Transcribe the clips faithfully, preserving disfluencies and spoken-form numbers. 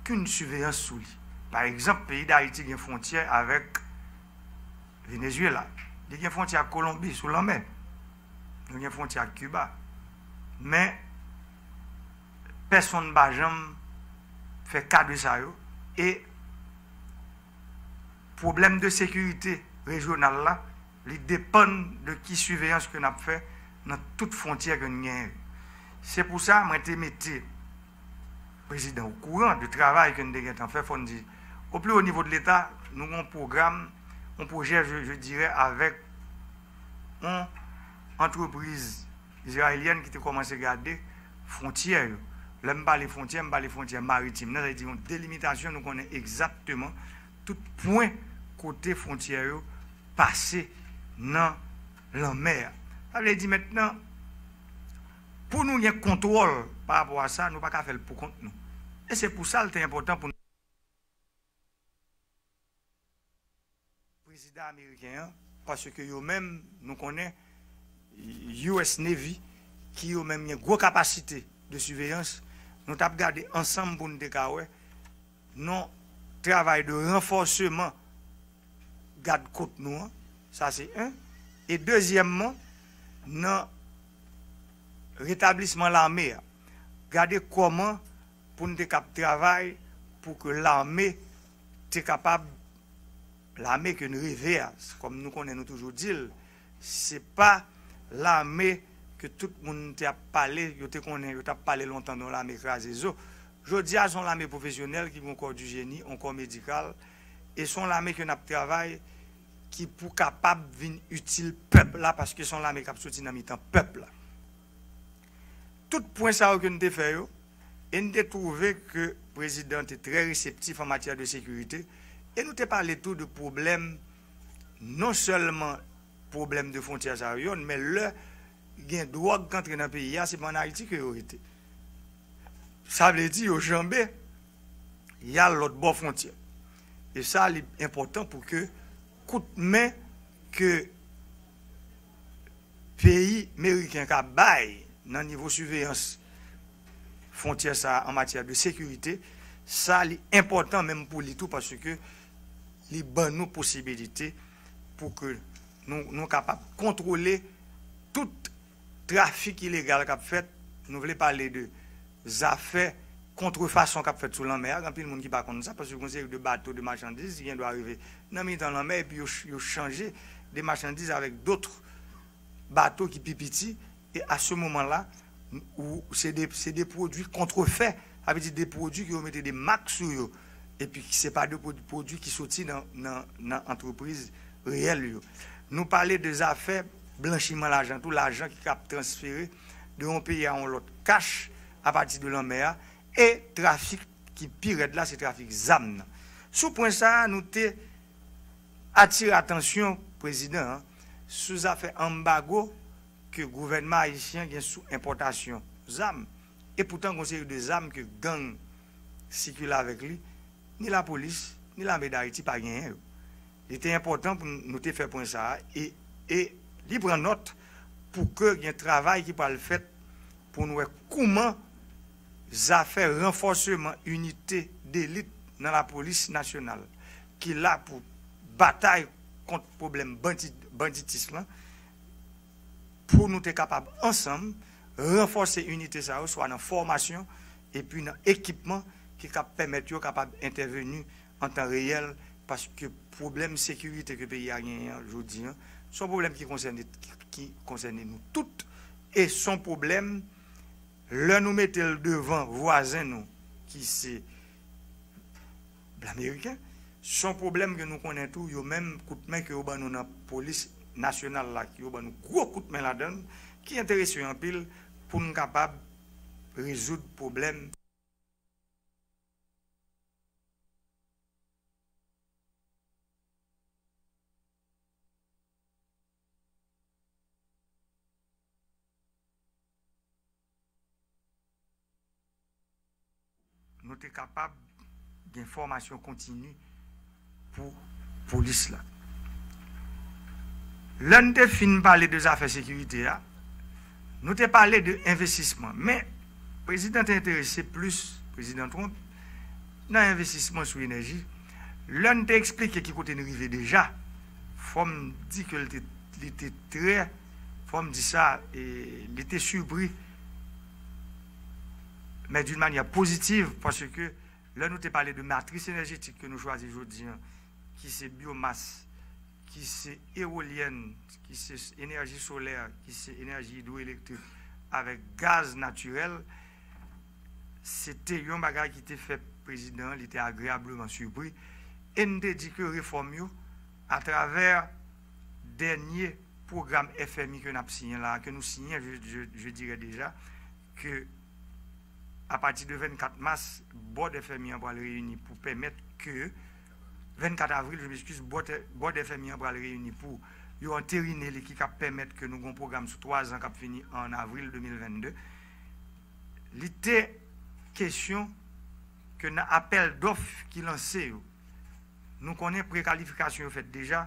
okenn siveyans sou li. Pa egzanp, peyi Dayiti gen fwontyè avèk Venezuela. Li gen fwontyè ak Kolonbi sou lanmè. Nou gen fwontyè ak Kiba. Men, pèsonn pa janm fè ka de sa yo. E pwoblèm de sekirite rejyonal la, li depann de ki siveyans ke n ap fè nan tout fwontyè ke n genyen yo. Se pou sa, mwen te mete prezidan okouran de travay ke n te gentan fè, fò n di, au plus haut niveau de l'État, nou gen yon pwogram, yon pwojè, je, je dirais, avèk yon antrepriz izrayelyèn ki te kòmanse gade fwontyè yo. Lè m pale fwontyè, m pale fwontyè maritim nan, sa vle di yon delimitasyon, nou konnen egzakteman tout pwen kote fwontyè yo pase nan lanmè a. Sa vle di mentnan, pou nou gen kontwòl pa rapò a sa, nou pa ka fè l pou kont nou. E se pou sa l te enpòtan pou nou. Prezidan ameriken an, paske yo menm, nou konnen, U S Navy, ki yo menm gen gwo kapasite de siveyans, nou t ap gade ansanm pou n te ka wè, nan travay de ranfòseman gad kot nou an, sa se en. E dezyèmman, nan retablisman lame a, gade kòman pou n te kab travay pou ke lame te kapab, lame ke n reve a, kòm nou konnen nou toujou di l, se pa lame ke tout moun te ap pale, yo te konnen, yo t ap pale lontan de yon lame kraze zo. Jodi a, se yon lame pwofesyonèl ki gen yon kò di jeni, yon kò medikal, e se yon lame ke n ap travay ki pou kapab vin itil pèp la, paske se yon lame k ap soti nan mitan pèp la. Tout pwen sa yo ke n te fè yo, e n te twouve ke prezidan te trè reseptif an matyè de sekirite, e nou te pale tou de pwoblèm, non sèlman pwoblèm de fwontyè sa yo, yonn, men lè gen dwòg k antre nan peyi a, se pa ann Ayiti ke yo rete. Sa vle di yo janbe, y al lòt bò fwontyè. E sa, li enpòtan pou ke kout men ke peyi meriken ka bay nan nivo siveyans fwontyè sa a an matyè de sekirite, sa li enpòtan menm pou li tou, paske li ban nou posibilite pou ke nou, nou kapab kontwole tout trafik ilegal k ap fèt. Nou vle pale de zafè kontrefason k ap fèt sou lanmè a. Gen anpil moun ki pa konn sa, paske gen yon seri de bato de machandiz ki gen dwa rive nan mitan lanmè, epi yo, yo chanje de machandiz avèk dòt bato ki pi piti, e a se moman la, ou, se de, se de pwodui kontrefè, sa vle di de pwodui ke yo mete de mak sou yo, epi se pa de pwod-, pwodui ki soti nan, nan, nan antrepriz reyèl yo. Nou pale de zafè blanchiman lajan tou, lajan ki ap transfere de yon peyi a yon lòt kach apati de lanmè a, e trafik ki pi rèd la, se trafik zam nan. Sou pwen sa a, nou te atire atansyon prezidan an sou zafè anbago ke gouvènman ayisyen gen sou enpòtasyon zam. E poutan, gen yon seri de zam ke gang sikile avèk li, ni lapolis, ni lame Dayiti pa genyen yo. Li te enpòtan pou nou te fè pwen sa a, e, e li pran nòt pou ke gen travay ki pral fèt pou n wè kouman zafè ranfòseman inite delit nan lapolis nasyonal, ki la pou batay kont pwoblèm bandi-, banditis lan, pou nou te kapab ansanm ranfòse inite sa yo, swa nan fòmasyon epi nan ekipman ki ka pèmèt yo kapab entèveni an tan reyèl, paske pwoblèm sekirite ke peyi a genyen an jodi an, se yon pwoblèm ki konsène, ki, ki konsène nou tout, e se yon pwoblèm, lè nou mete l devan vwazen nou, ki se Ameriken, se yon pwoblèm ke nou konnen tou, yo menm, kout men ke yo ban nou nan polis nasyonal la, ke yo ban nou gwo kout men ladan l, ki enterese yo anpil pou n kapab rezoud pwoblèm. Nou te kapab gen fòmasyon kontini pou polis la. Lè n te fin pale de zafè sekirite a, nou te pale de envestisman. Men, prezidan te enterese plis, prezidan Trump, nan envestisman sou enèji. Lè n te eksplike ki kote n rive deja, fò m di ke l te, li te trè, fò m di sa, e, li te sipri, men d'une manière positive, paske lè nou te pale de matris enèjetik ke nou chwazi jodi an, ki se byomas, ki se ewolyèn, ki se enèji solè, ki se enèji idwoelektrik avèk gaz natirèl, se te yon bagay ki te fè prezidan an, li te agreyableman sipri. E n te di ke refòm yo, atravè dènye pwogram F M I ke n ap siyen la, ke nou siyen, je, je, je dirais déjà, ke apati de vennkat mas, bòd F M I an pral reyini pou pèmèt ke, vennkat avril, je m'excuse, bòd, bòd F M I an pral reyini pou yo anterine li, ki kab pèmèt ke nou gon pwogram sou twa zan k ap fini an avril de mil vennde. Li te kesyon ke nan apèl dòf ki lanse yo, nou konnen prekalifikasyon yo fèt deja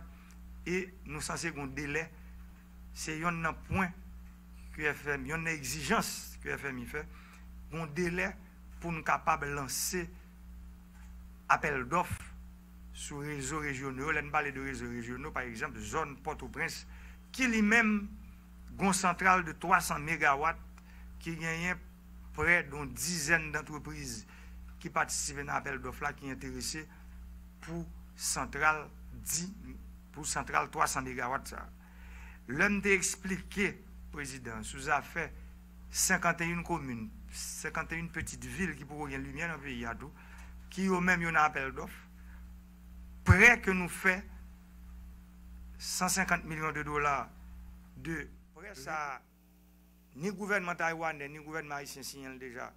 e nou sanse gon delè. Se yonn nan pwen ke F M I, yonn nan egzijans ke F M I fè, gon delè pou n kapab lanse apèl dòf sou rezo rejyonal yo. Lè n pale de rezo rejyonal, pa egzanp, zòn Pòtoprens, ki li menm gon santral de twa san megawat ki genyen prè de yon dizèn dantrepriz ki patisipe nan apèl dòf la, ki enterese pou santral di, pou santral twa san megawat sa a. Lè m te eksplike prezidan sou zafè senkant e yon komin, senkant e yon pitit vil ki poko gen limyè nan peyi a tou, ki yo menm yo nan apèl dòf, prè ke nou fè san senkant milyon de dola de prè sa a, ni gouvènman taywanè, ni gouvènman ayisyen siyen l deja.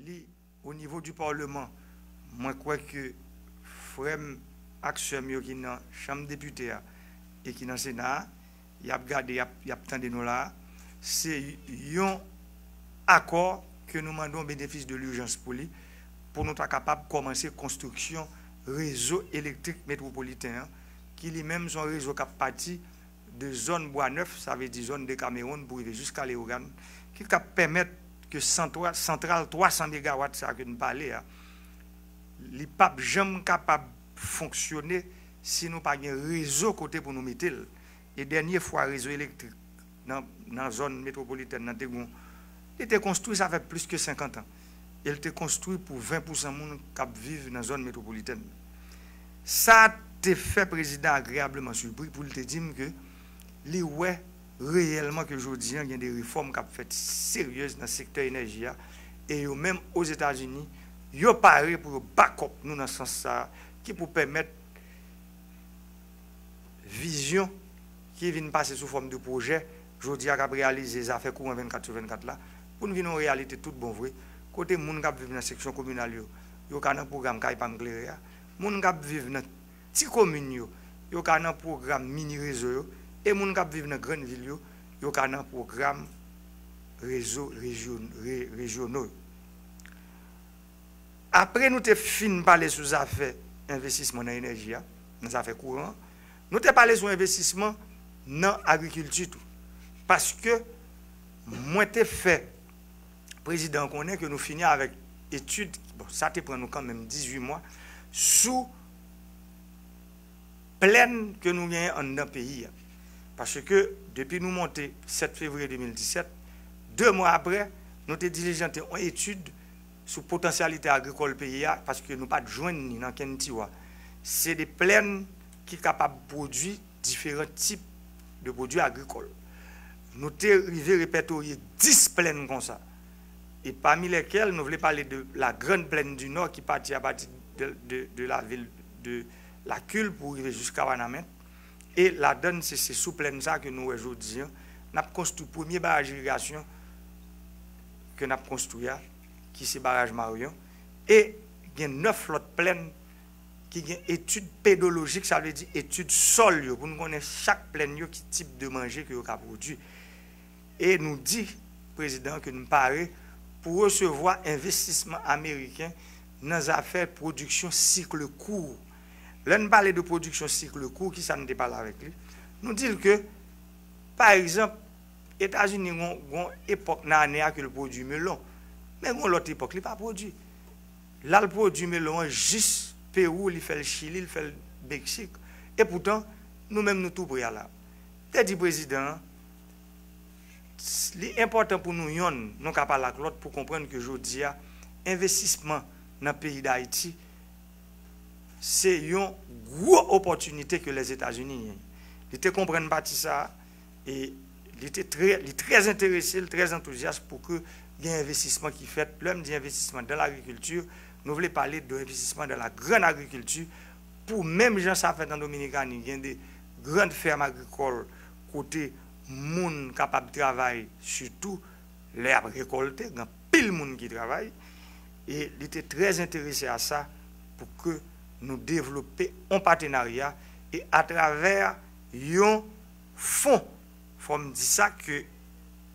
Li, o nivo di palman, mwen kwè ke frè m ak sè m yo ki nan chanm depite a e ki nan sena a, y ap gade, y ap, y ap tande nou la a. Se yon akò ke nou mande yon benefis de lijans pou li, pou nou ta kapab kòmanse konstriksyon rezo elektrik metwopoliten an, ki li menm se yon rezo k ap pati de zòn Bwa Nèf, sa vle di zòn Dekamewon, pou rive jiska Leyogàn, ki kab pèmèt ke santral twa san megawat sa a ke n pale a, li p ap janm kapab fonksyone si nou pa gen rezo kote pou nou mete l. E dènye fwa rezo elektrik nan, nan zòn metwopolitèn nan te gon, li te konstwi, sa fè plis ke senkant an. E l te konstwi pou ven pousan moun k ap viv nan zòn metwopolitèn nan. Sa te fè prezidan agreyableman sipri pou l te di m ke li wè reyèlman ke jodi an gen de refòm k ap fèt seryèz nan sektè enèji a, e yo menm Ozetazini, yo pare pou yo back up nou nan sans sa a, ki pou pèmèt vizyon ki vin pase sou fòm de pwojè, jodi a k ap reyalize zafè kouran vennkat sou vennkat la, pou n vin yon reyalite tout bon vre, kote moun k ap viv nan seksyon kominal yo, yo ka nan pwogram Kay Pa M Klere a, moun k ap viv nan ti komin yo, yo ka nan pwogram mini rezo yo, e moun k ap viv nan grann vil yo, yo ka nan pwogram rezo rejyon-, re-, rejyonal yo. Apre nou te fin pale sou zafè envestisman nan enèji a, nan zafè kouran an, nou te pale sou envestisman nan agrikilti tou. Paske mwen te fè prezidan an konnen ke nou fini avèk etid, bon, sa te pran nou kanmenm dizuit mwa, sou plèn ke nou genyen anndan peyi a. Paske depi nou monte sèt fevriye de mil disèt, de mwa apre, nou te dilijante yon etid sou potansyalite agrikòl peyi a, paske nou pa t jwenn ni nan kenn tiwa. Se de plèn ki kapab pwodui diferan tip de pwodui agrikòl. Nou te rive repètorye dis plèn konsa. E pami lèkèl, nou vle pale de la Grande Plaine du Nord ki pati apati de, de, de la vil de Lakil pou rive jiska Wanament. E ladann, se, se sou plèn sa ke nou wè jodi an, n ap konstwi premye baraj irigasyon ke n ap konstwi a, ki se baraj Marion. E gen nèf lòt plèn ki gen etid pedolojik, sa vle di etid sòl yo, pou nou konnen chak plèn yo ki tip de manje ke yo ka pwodui. E nou di prezidan ke nou pare pou resevwa envestisman ameriken nan zafè pwodiksyon sikl kou. Lè n pale de pwodiksyon sikl kou, kisa n te pale avèk li? Nou di l ke, pa egzanp, Etazini gon, gon epòk nan ane a ke l pwodui melon, men gon lòt epòk li pa pwodui. L al pwodui melon an jis Pewou, li fè l Chili, li fè l Meksik. Epoutan, nou menm nou tou pre a la. M te di prezidan an, li enpòtan pou nou yonn, nou ka pale ak lòt pou konprann ke jodi a, envestisman nan peyi Dayiti, se yon gwo opòtinite ke Lèzetazini genyen. Li te konprann pati sa a, e li te trè, li trè enterese, li trè antouzyas pou ke gen envestisman ki fèt. Lè m di envestisman dans l'agriculture, nou vle pale de envestisman dans la grande agriculture, pou menm jan sa fèt an Dominikani, gen de grann fèm agrikòl kote moun kapab travay, sitou lè y ap rekòlte, gen anpil moun ki travay, e li te trè enterese a sa pou ke nou devlope yon patenarya e atravè yon fon, fò m di sa ke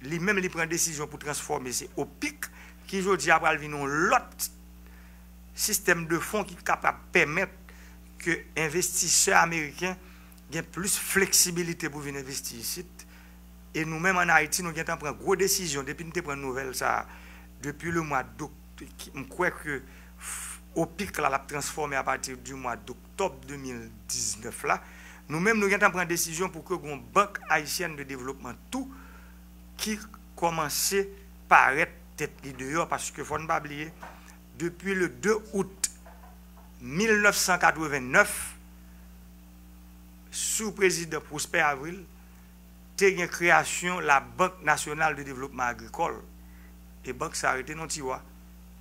li menm li pran desizyon pou transfòme, se OPIC, ki jodi a pral vin yon lòt sistèm de fon ki kapab pèmèt ke envestisè ameriken gen plis fleksibilite pou vin envesti isit. E nou menm ann Ayiti, nou gentan pran gwo desizyon depi n te pran nouvèl sa a, depi le mwa d'okt, ki, m kwè ke f-, OPIC la, l ap transfòme apati di mwa d'oktòb de mil diznèf la. Nou menm, nou gentan pran desizyon pou ke gon Bank Ayisyèn de Devlopman tou ki kòmanse parèt tèt li deyò, paske fò n pa bliye, depi le de out mil nèf san katreven nèf, sou prezidan Prosper Avril, te gen kreyasyon la Banque Nationale de Développement Agricole. E bank sa a rete nan tiwa.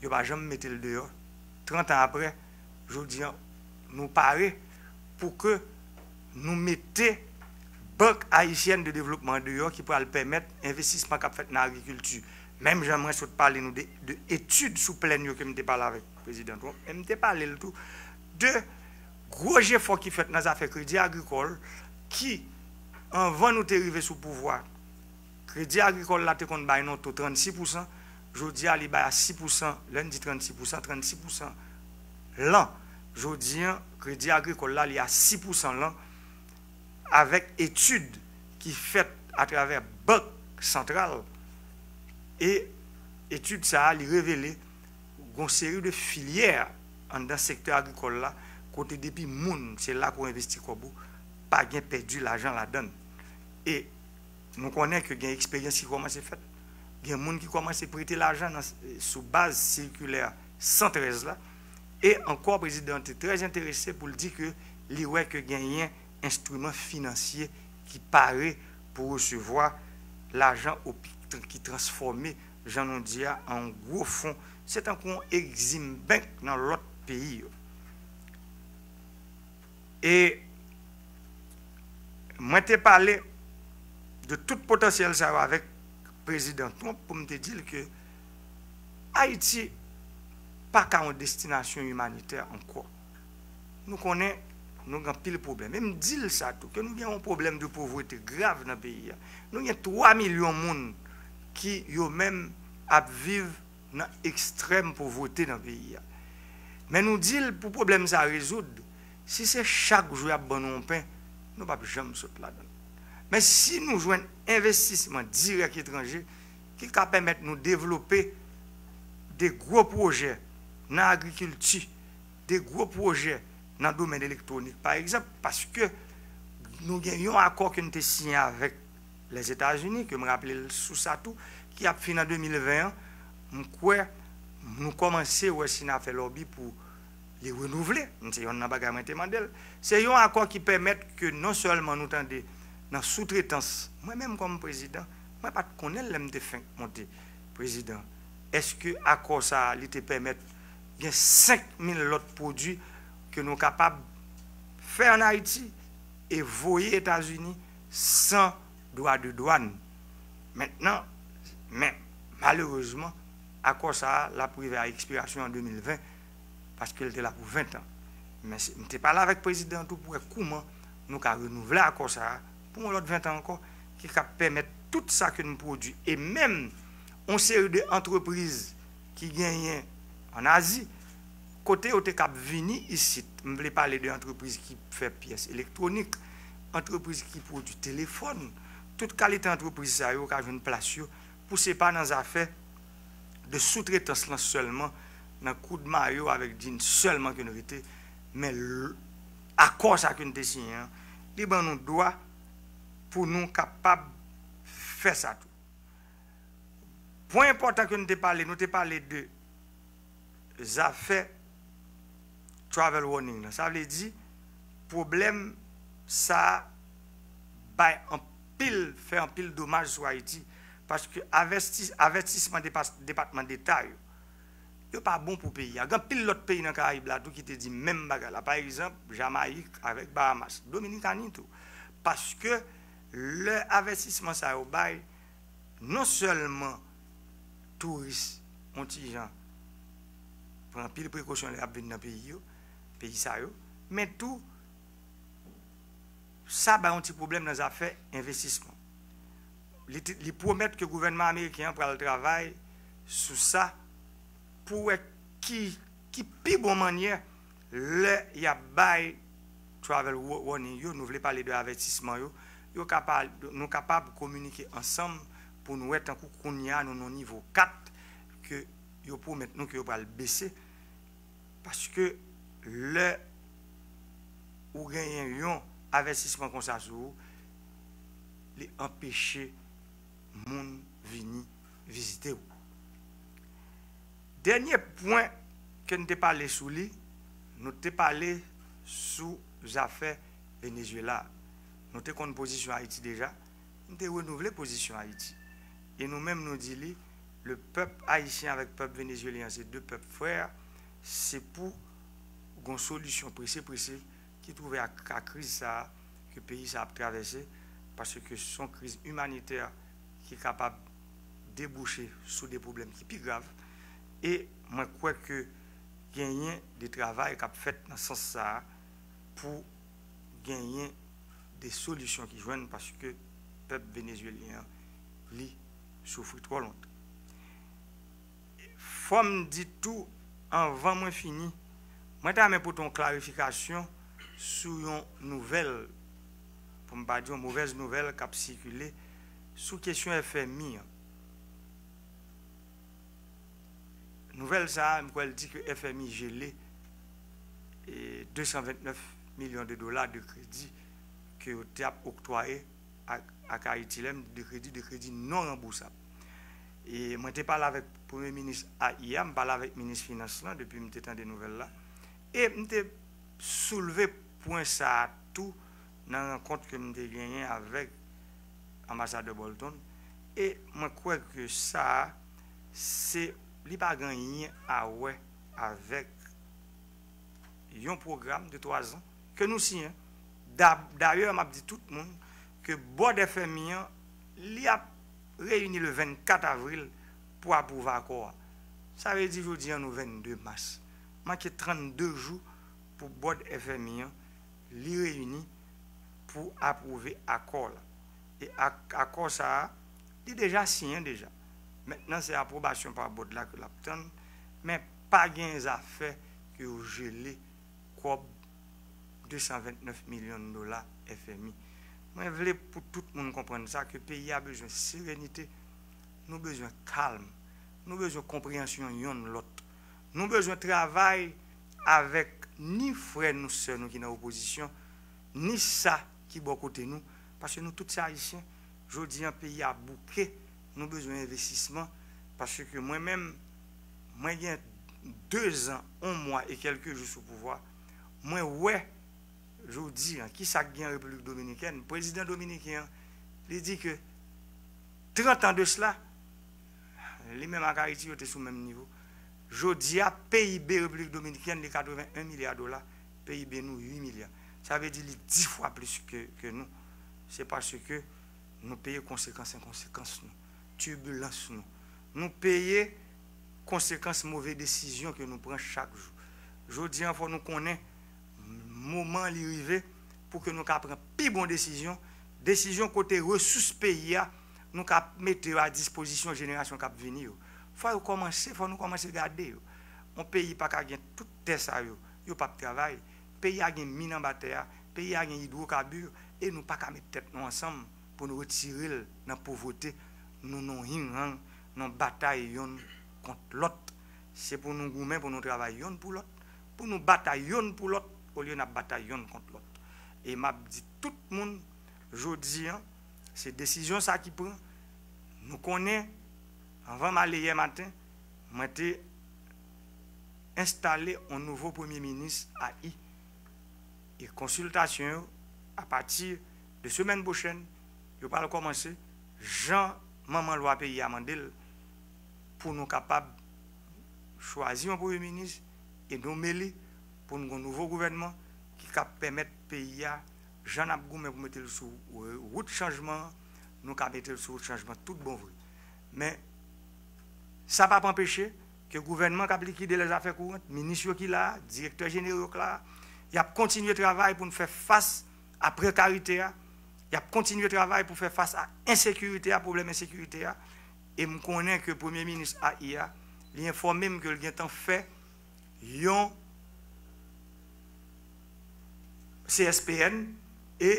Yo pa janm mete l deyò. Trant an apre, jodi a, nou pare pou ke nou mete Banque Haïtienne de Développement deyò ki pral pèmèt envestisman k ap fèt nan agrikilti. Menm jan mwen sot pale nou de, de etid sou plèn yo ke m te pale avèk prezidan Trump, men m te pale l tou de gwo jefò ki fèt nan zafè kredi agrikòl ki, anvan nou te rive sou pouvwa, kredi agrikòl la te konn bay nan to trannsis pousan, jodi a li bay a sis pousan, lè n di trannsis pousan, trannsis pousan lan. Jodi a, kredi agrikòl la, li a sis pousan lan, avèk etid ki fèt atravè Bank Santral. E etid sa a, li revele gon seri de filyè anndan sektè agrikòl la, kote depi moun, se la ke w envesti kòb ou, pa gen pèdi lajan ladan l. E nou konnen ke gen eksperyans ki kòmanse fèt. Gen moun ki kòmanse prete lajan nan, sou baz sikilè san trèz la. E ankò, prezidan an te trè enterese pou l di ke li wè ke genyen enstriman finansye ki pare pou resevwa lajan OPIC ki transfòme, jan nou di a, an yon gwo fon. Se tankou yon Exim Bank nan lòt peyi yo. E mwen te pale de tout potansyèl sa yo avèk prezidan Trump pou m te di l ke Ayiti pa ka yon destinasyon imanitè ankò. Nou konnen nou gen anpil pwoblèm. E m di l sa tou, ke nou gen yon pwoblèm de povrete grav nan peyi a. Nou gen twa milyon moun ki yo menm ap viv nan ekstrèm povrete nan peyi a. Men nou di l pou pwoblèm sa a rezoud, si se chak jou y ap ban nou yon pen, nou p ap janm sot ladan l. Men si nou jwenn envestisman dirèk etranje ki ka pèmèt nou devlope de gwo pwojè nan agrikilti, de gwo pwojè nan domèn elektwonik, pa egzanp, paske nou gen yon akò ke n te siyen avèk Lèzetazini, ke m raple l sou sa tou, ki ap fin an de mil ven an, m kwè nou kòmanse wè si n a fè lòbi pou li renouvle. Se yonn nan bagay mwen te mande l. Se yon akò ki pèmèt ke non sèlman nou tande nan soutretans, mwen menm kòm prezidan, mwen pa t konnen l lè m te fenk monte prezidan. Èske akò sa a, li te pèmèt gen senk mil lòt pwodui ke nou kapab fè ann Ayiti e voye Etazini san dwa de dwàn. Mentnan, men malerezman, akò sa a, l ap rive a ekspirasyon an de mil ven, paske l te la pou ven tan. Men se, m te pale avèk prezidan an tou pou wè kouman nou ka renouvle akò sa a pou yon lòt ven tan ankò, ki ka pèmèt tout sa ke n pwodui, e menm yon seri de antrepriz ki genyen ann Azi, kote yo te kab vini isit. M vle pale de antrepriz ki fè pyès elektwonik, antrepriz ki pwodui telefòn, tout kalite antrepriz sa yo ka jwenn plas yo pou se pa nan zafè de soutretans lan sèlman Nan koud mayo avèk djin sèlman ke nou rete, men l- akò sa ke nou te siyen an, li ban nou dwa pou nou kapab fè sa tou. Pwen enpòtan ke nou te pale, nou te pale de zafè travel warning nan. Sa vle di, pwoblèm sa a bay anpil, fè anpil domaj sou Ayiti. Paske avèstis- avètisman depas- Depatman Deta yo, yo pa bon pou peyi a. Gen anpil lòt peyi nan Karayib la tou ki te di menm bagay la. Pa egzanp, Jamayik avèk Bahamas, Dominikani tou. Paske lè avètisman sa yo bay, non sèlman touris yon ti jan pran anpil prekosyon lè y ap vin nan peyi yo, peyi sa yo, men tou sa bay yon ti pwoblèm nan zafè envestisman. Li, te- li pwomèt ke gouvènman ameriken an pral travay sou sa pou wè ki, ki pi bon mannyè lè y ap bay travel wa- warning yo, nou vle pale de avètisman yo, yo ka pa- nou kapab kominike ansanm pou nou wè tankou kounye a nou nan nivo kat ke yo pwomèt nou ke yo pral bese. Paske lè ou genyen yon avètisman konsa sou ou, li anpeche moun vini vizite w. Dènye pwen ke n te pale sou li, nou te pale sou zafè Venezuela. Nou te konn pozisyon Ayiti deja, nou te renouvle pozisyon Ayiti. E nou menm nou di li, le pèp ayisyen avèk pèp venezuelyen an se de pèp frè, se pou gon solisyon prese prese ki twouve ak, ak kriz sa a ke peyi sa ap travèse, paske se yon kriz imanitè ki kapab debouche sou de pwoblèm ki pi grav. E mwen kwè ke genyen de travay k ap fèt nan sans sa a pou genyen de solisyon ki jwenn, paske pèp venezuelyen an, li soufri twò lontan. Fò m di tou, anvan mwen fini, mwen ta renmen pote yon klarifikasyon sou yon nouvèl, pou m pa di yon movèz nouvèl k ap sikile sou kesyon F M I an. Nouvèl sa a, m kwè l di ke F M I jele e de san vennèf milyon de dola de kredi ke yo te ap oktwaye ak, ak Ayiti, lè m di de kredi, de kredi non ranbousab. E mwen te pale avèk Premye Minis a yè, m pale avèk Minis Finans lan depi m te tande nouvèl la. E m te soulve pwen sa a tou nan rankont ke m te genyen avèk Anbasadè Bolton. E mwen kwè ke sa a, se, li pa gen anyen a wè avèk yon pwogram de twa zan ke nou siyen. Da- Dayè, m ap di tout moun ke Bòd F M I an, li ap reyini le vennkat avril pou apwouve akò a. Sa vle di jodi an nou vennde mas. Manke trannde jou pou Bòd F M I an, li reyini pou apwouve akò la. E ak- akò sa a, li deja siyen deja. Mentnan, se apwobasyon pa Bòd la ke l ap tann, men pa gen zafè ke yo jele kòb de san vennèf milyon dola F M I. Mwen vle pou tout moun konprann sa, ke peyi a bezwen serenite, nou bezwen kalm, nou bezwen konpreyansyon yonn lòt. Nou bezwen travay avèk ni frè nou, sè nou ki nan opozisyon, ni sa ki bò kote nou, paske nou tout se Ayisyen. Jodi an, peyi a bouke, nou bezwen envestisman, paske mwen menm, mwen gen de zan, yon mwa e kèlke jou sou pouvwa, mwen wè jodi an, ki sa k gen an Repiblik Dominikèn, prezidan dominiken an, li di ke trant an de sila, li menm ak Ayiti, yo te sou menm nivo. Jodi a, P I B Repiblik Dominikèn, li katreven en milya dola, P I B nou, uit milya. Sa vle di li dis fwa plis ke, ke nou. Se paske nou peye konsekans enkonsekans nou, tibilans nou. Nou peye konsekans move desizyon ke nou pran chak jou. Jodi an, fò nou konnen moman li rive pou ke nou ka pran pi bon desizyon, desizyon kote resous peyi a, nou ka mete yo a dispozisyon jenerasyon k ap vini yo. Fò yo kòmanse, fò nou kòmanse gade yo. Yon peyi pa ka gen tout tè sa yo, yo p ap travay. Peyi a gen min anba tè a, peyi a gen idwokabir, e nou pa ka met tèt nou ansanm pou nou retire l nan povrete, nou nan yon hinghang, nan batay yonn kont lòt. Se pou nou goumen, pou nou travay yonn pou lòt, pou nou batay yonn pou lòt, olye n ap batay yonn kont lòt. E m ap di tout moun, jodi a, se desizyon sa ki pran. Nou konnen, anvan m ale yè maten, mwen te enstale yon nouvo premye minis A I. E konsiltasyon yo, apati de semèn pwochèn, yo pral kòmanse jan manman lwa peyi a mande l, pou nou kapab chwazi yon premye minis e nonmen li, pou n gen yon nouvo gouvènman ki ka pèmèt peyi a, jan n ap goumen pou mete l sou wout chanjman an, nou ka mete l sou wout chanjman tout bon vre. Men, sa p ap anpeche ke gouvènman k ap likide lèzafè kourant, minis yo ki la a, direktè jeneryo k la a, y ap kontinye travay pou n fè fas a prekarite a, y ap kontinye travay pou fè fas a ensekirite a, pwoblèm ensekirite a. E m konnen ke premye minis A I a, li enfòme m ke l gentan fè yon C S P N, e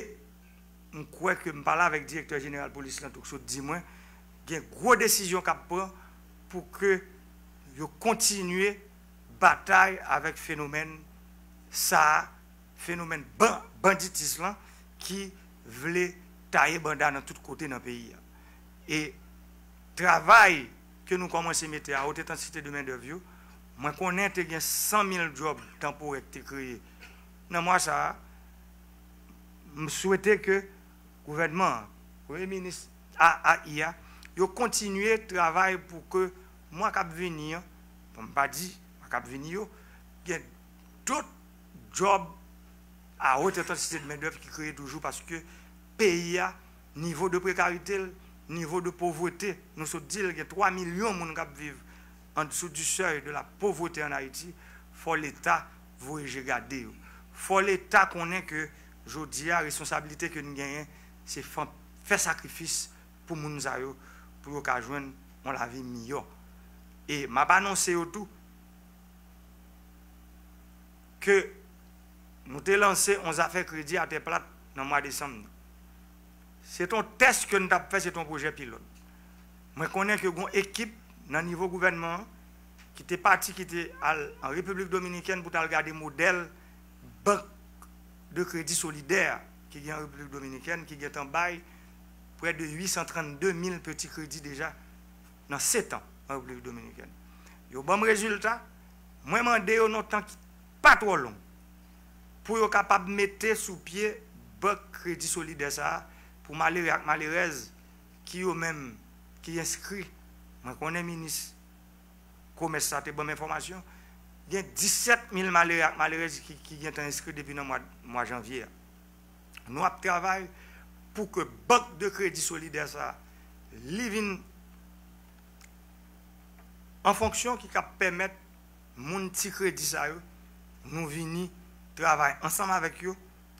m kwè ke m pale avèk direktè jeneral polis lan tou k sot di mwen, gen gwo desizyon k ap pran pou ke yo kontinye batay avèk fenomèn sa a, fenomèn ban-, banditis lan ki vle taye banda nan tout kote nan peyi a. E travay ke nou kòmanse mete a wot entansite de mendèv yo, mwen konnen te gen san mil djòb tanporè ki te kreye nan mwa sa a. M swete ke gouvènman an, premye minis A I a, yo kontinye travay pou ke mwa k ap vini an, bon, m pa di mwa k ap vini yo, gen dòt djòb a wot entansite de mendèv ki kreye toujou, paske peyi a, nivo de prekarite l, nivo de povrete, nou sot di l, gen twa milyon moun k ap viv en dessous du seuil de la pauvreté en Haïti, fò Leta voye je gade yo. Fò Leta konnen ke jodi a, responsablite ke n genyen, se fè, fè sakrifis pou moun sa yo, pou yo ka jwenn yon lavi miyò. E m ap anonse yo tou ke nou te lanse yon zafè kredi atè plat nan mwa desanm nan. Se t on tès ke n t ap fè, se t on pwojè pilòt. Mwen konnen ke gon ekip nan nivo gouvènman an ki te pati, ki te al an Repiblik Dominikèn pou t al gade modèl bank de kredi solidè ki gen an Repiblik Dominikèn, ki gentan bay prè de uit san trannde mil peti kredi deja nan sèt an an Repiblik Dominikèn. Yo ban m rezilta, mwen mande yo nan tan ki pa twò long pou yo kapab mete sou pye bank kredi solidè sa a pou malere ak malerèz ki yo menm ki enskri. Mwen konnen minis komès sa te ban m enfòmasyon, gen disèt mil malere ak malerèz ki, ki gentan enskri depi nan mwa, mwa janvye a. Nou ap travay pou ke bank de kredi solidè sa a, li vin an fonksyon ki ka pèmèt moun ti kredi sa yo, nou vini travay ansanm avèk yo,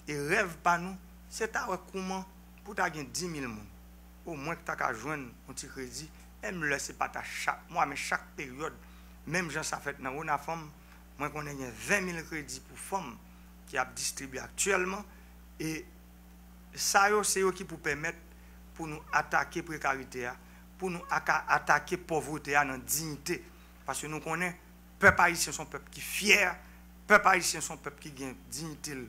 e rèv pa nou, se ta wè kouman pou ta gen di mil moun, omwen ki ta ka jwenn yon ti kredi, menm lè se pa ta chak mwa, men chak peryòd, menm jan sa fèt nan Wonafanm, mwen konnen gen ven mil kredi pou fanm ki ap distribye aktyèlman, e sa yo, se yo ki pou pèmèt pou nou atake prekarite a, pou nou aka-, atake pòvrete a nan diyite. Paske nou konnen, pèp ayisyen se yon pèp ki fyè, pèp ayisyen se yon pèp ki gen diyite l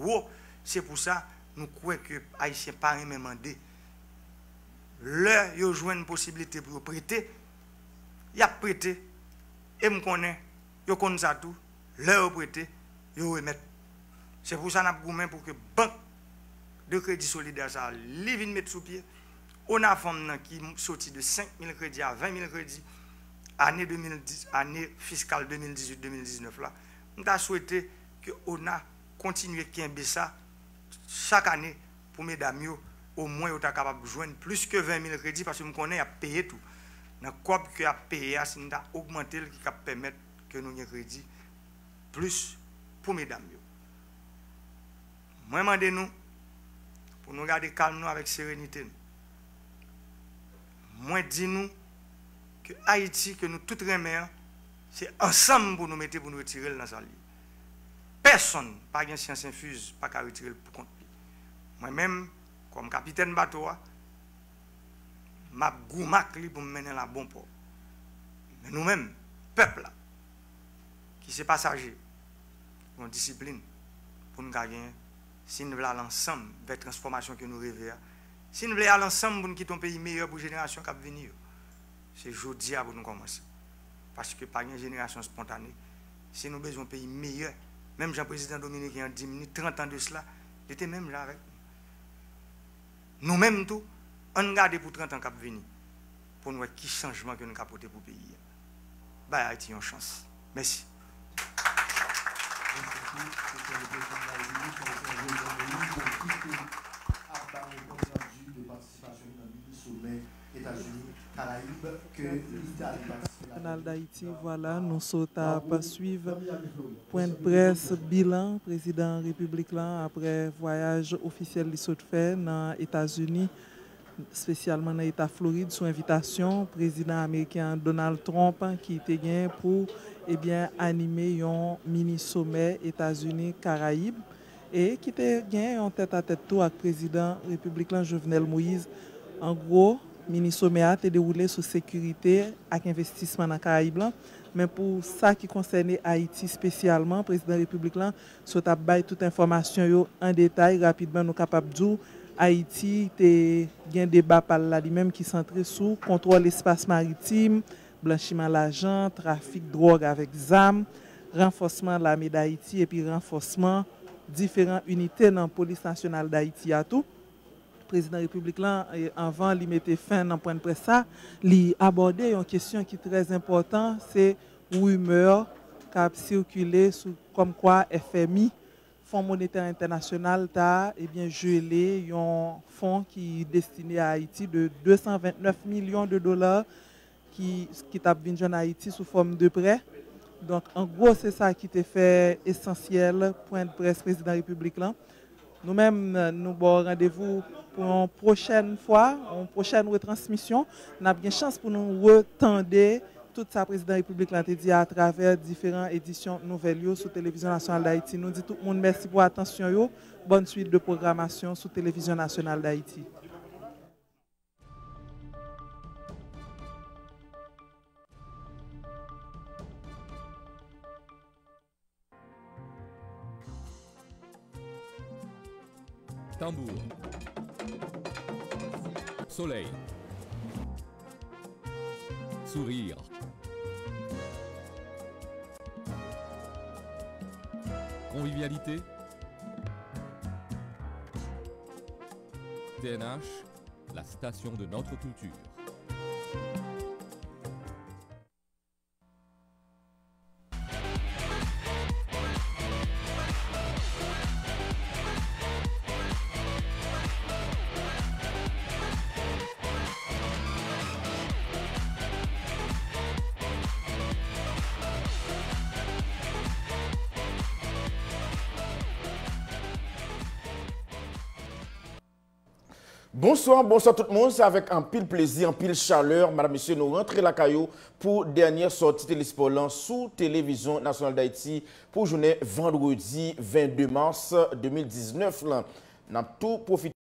wo. Se pou sa, nou kwè ke ayisyen pa renmen mande. Lè yo jwenn posiblite pou yo prete, y ap prete. E m konnen, yo konn sa tou, lè yo prete, yo remèt. Se pou sa n ap goumen pou ke bank de kredi solidè sa a, li vin met sou pye. Wonafanm nan ki soti de senk mil kredi a ven mil kredi, ane de mil dis, ane fiskal de mil dizuit de mil diznèf la, m ta swete ke Wona kontinye kenbe sa chak ane pou medam yo, omwen yo ta kapab jwenn plis ke ven mil kredi, paske m konnen y ap peye tou. Nan kòb ke y ap peye a, si n ta ogmante l, ki kab pèmèt ke nou gen kredi plis pou medam yo. Mwen mande nou pou nou gade kalm nou avèk serenite nou. Mwen di nou ke Ayiti ke nou tout renmen an, se ansanm pou nou mete pou nou retire l nan sa l ye. Pèsonn pa gen syans enfiz, pa ka retire l pou kont li. Mwen menm, kòm kapitèn bato a, m ap goumen ak li pou m mennen l a bon pò. Men nou menm, pèp la, ki se pasaje, yon disiplin pou n ka genyen, si n vle al ansanm vè transfòmasyon ke nou reve a, si n vle al ansanm pou n kite yon peyi meyè pou jenerasyon k ap vini yo. Se jodi a pou nou kòmanse. Paske pa gen jenerasyon espontane. Si nou bezwen yon peyi meyè, menm jan prezidan dominiken an di m ni trant an de sila, li te menm jan avèk nou. Nou menm tou, ann gade pou trant an k ap vini, pou n wè ki chanjman ke nou ka pote pou peyi a. Bay Ayiti yon chans. Mèsi. Kanal Dayiti, vwala, nou sot ap swiv pwen de près bilan prezidan repiblik lan aprè vwayaj ofisyèl li sot fè nan Etazini, espesyalman nan eta Florid, sou envitasyon prezidan ameriken an, Donald Trump, ki te gen pou, ebyen, anime yon mini somè Etazini Karayib, e ki te gen yon tètatèt tou ak prezidan repiblik lan, Jovenel Moïse. An gwo, mini somè a te dewoule sou sekirite ak envestisman nan Karayib lan. Men pou sa ki konsène Ayiti espesyalman, prezidan repiblik lan sot ap bay tout enfòmasyon yo an detay. Rapidman, nou kapab di w, Ayiti te gen deba pa l la, li menm, ki santre sou kontwòl espas maritim, blanchiman lajan, trafik dwòg avèk zam, ranfòsman Lame Dayiti epi ranfòsman diferan inite nan Polis Nasyonal Dayiti a tou. Prezidan repiblik lan, e, anvan li mete fen nan pwen de près sa, li abòde yon kesyon ki trè enpòtan, se rimè k ap sikile sou kòmkwa F M I, Fon Monetè Entènasyonal, ta, ebyen, jele yon fon ki destine a Ayiti de de san vennèf milyon de dola ki, ki t ap vin jwenn Ayiti sou fòm de prè. Donk, an gwo, se sa ki te fè esansyèl pwen de près prezidan repiblik lan. Nou menm, nou ba w randevou pou yon pwochèn fwa, yon pwochèn retransmisyon. N ap gen chans pou nou retande tout sa prezidan repiblik lan te di atravè diferan edisyon nouvèl yo sou Televizyon Nasyonal Dayiti. Nou di tout moun mèsi pou atansyon yo. Bòn swit de pwogramasyon sou Televizyon Nasyonal Dayiti. Tambour. Soleil. Sourire. Convivialité. T N H, la station de notre culture. Bonswa, bonswa tout moun. Se avèk anpil plezi, anpil chalè, madam, mesye, nou rantre lakay ou pou dènyè sòti telespò lan sou Televizyon Nasyonal Dayiti pou jounen vandredi vennde mas de mil diznèf lan. N ap tou pwofite